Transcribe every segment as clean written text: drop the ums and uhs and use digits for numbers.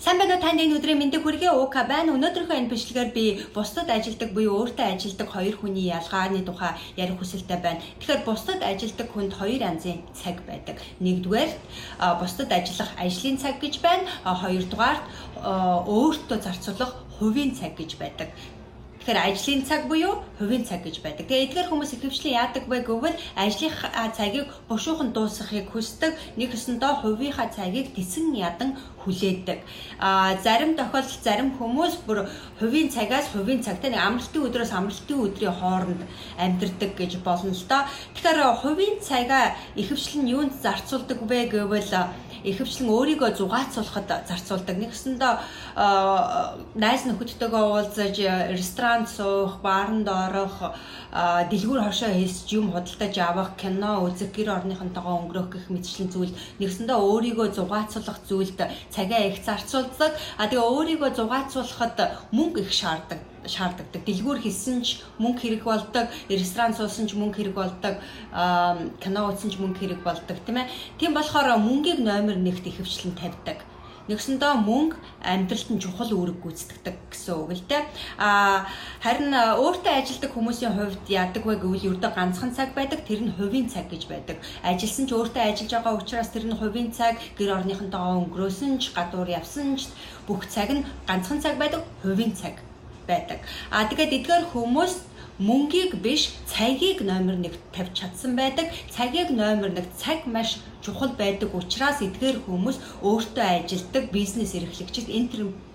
Сайн байна уу, танд энэ өдрийн мэндийг хүргэе. Ука байна. Өнөөдрийнхөө энэ бичлэгээр би бусдад ажилдаг буюу өөртөө ажилдаг хоёр хүний ялгааны тухай ярих хүсэлтэй байна. Тэгэхээр бусдад ажилдаг хүнд хоёр янзын цаг байдаг. Нэгдүгээр бусдад ажиллах ажлын цаг гэж байна. Хоёрдугаарт өөртөө зарцуулах хувийн цаг гэж байдаг. Тэгэхээр ажлын цаг буюу хувийн цаг гэж байдаг. Тэгээ эдгээр хүмүүс ихэвчлэн яадаг вэ гэвэл ажлынхаа цагийг бушуухан дуусгахыг хүсдэг. Нэг ёсондоо хувийнхаа цагийг тэсэн ядан хүлээдэг. Зарим тохиолдолд зарим хүмүүс бүр хувийн цагаас хувийн цагтай нэг амралтын өдрөөс амралтын өдрийн хооронд амьдардаг гэж болно л доо. Тэгэхээр хувийн цагаа ихэвчлэн юунд зарцуулдаг вэ гэвэл ихэвчлэн өөрийгөө зугаацуулахад зарцуулдаг. Нэг ёсондоо найз нөхөдтэйгөө уулзаж, ресторанд суух, бааранд орох, дэлгүүр хошоо хийсч юм худалдаж авах, кино үзэх, гэр орныхонтойгоо өнгөрөх гэх мэтчлэн зүйл нэг ёсондоо өөрийгөө зугаацуулах зүйлд цагаа их зарцуулдаг. Тэгээ өөрийгөө зугаацуулахад мөнгө их шаарддаг. Дэлгүүр хийсэн ч мөнгө хэрэг болдог, ресторан суусан ч мөнгө хэрэг болдог, кино үзсэн ч мөнгө хэрэг болдог, тийм ээ. Тийм болохоор мөнгийг номер 1-т ихэвчлэн тавьдаг. Нэгсэндээ мөнгө амьдралд нь чухал үүрэг гүйцэтгэдэг гэсэн үг л дээ. Харин өөртөө ажилдаг хүмүүсийн хувьд яадаг вэ гэвэл ердөө ганцхан цаг байдаг. Тэр нь хувийн цаг гэж байдаг. Ажилласан ч өөртөө ажиллаж байгаа учраас тэр нь хувийн цаг, гэр орныхонтойгоо өнгөрөөсөн ч, гадуур явсан ч бүх цаг нь ганцхан цаг байдаг, хувийн цаг байдаг. Тэгээд эдгээр хүмүүс мөнгийг биш, цагийг номер 1 тавьж чадсан байдаг. Цагийг номер 1, цаг маш чухал байдаг учраас эдгээр хүмүүс өөртөө ажилдаг, бизнес эрхлэгчид,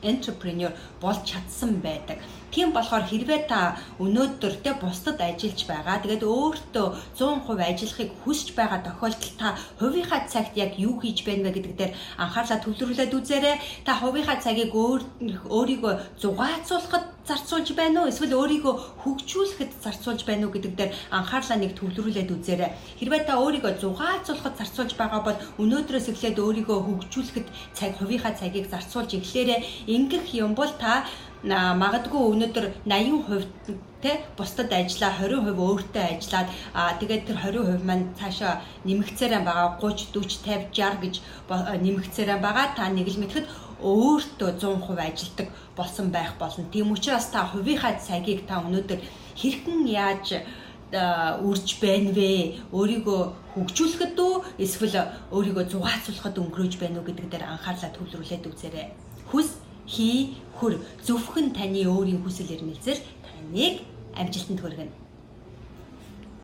entrepreneur болж чадсан байдаг. Тийм болохоор хэрвээ та өнөөдөр те бусдад ажиллаж байгаа, тэгээд өөртөө 100% ажиллахыг хүсэж байгаа тохиолдолд та хувийнхаа цагт яг юу хийж байна вэ гэдэг дээр анхаарлаа төвлөрүүлээд үзээрэй. Та хувийнхаа цагийг өөрийгөө зугаацуулахад зарцуулж байна уу? Эсвэл өөрийгөө хөгжүүлэхэд зарцуулж байна уу гэдэг дээр анхаарлаа нэг төвлөрүүлээд үзээрэй. Хэрвээ та өөрийгөө зугаацуулахад зарцуулж байгаа бол өнөөдрөөс эхлээд өөрийгөө хөгжүүлэхэд цаг, хувийнхаа цагийг зарцуулж эхлээрэй. Ингэх юм бол та магадгүй өнөөдөр 80% те бусдад ажиллаа, 20% өөртөө ажиллаад, тэгээд тэр 20% маань цаашаа нэмэгцээрэн байгаа, 30, 40, 50, 60 гэж нэмэгцээрэн байгаа. Та нэг л мэтгэд өөртөө 100% ажилдаг болсон байх болно. Тийм учраас та хувийнхаа цагийг та өнөөдөр хэрхэн яаж үрж байна вэ? Өөрийгөө хөгжүүлэхэд үү? Эсвэл өөрийгөө зугаацуулахад өнгөрөөж байна уу гэдэг дээр анхаарлаа төвлөрүүлээд үзээрэй. Хүс, хий, хүр. Зөвхөн таны өөрийн хүсэл эрмэлзэл таныг амжилтанд хүргэнэ.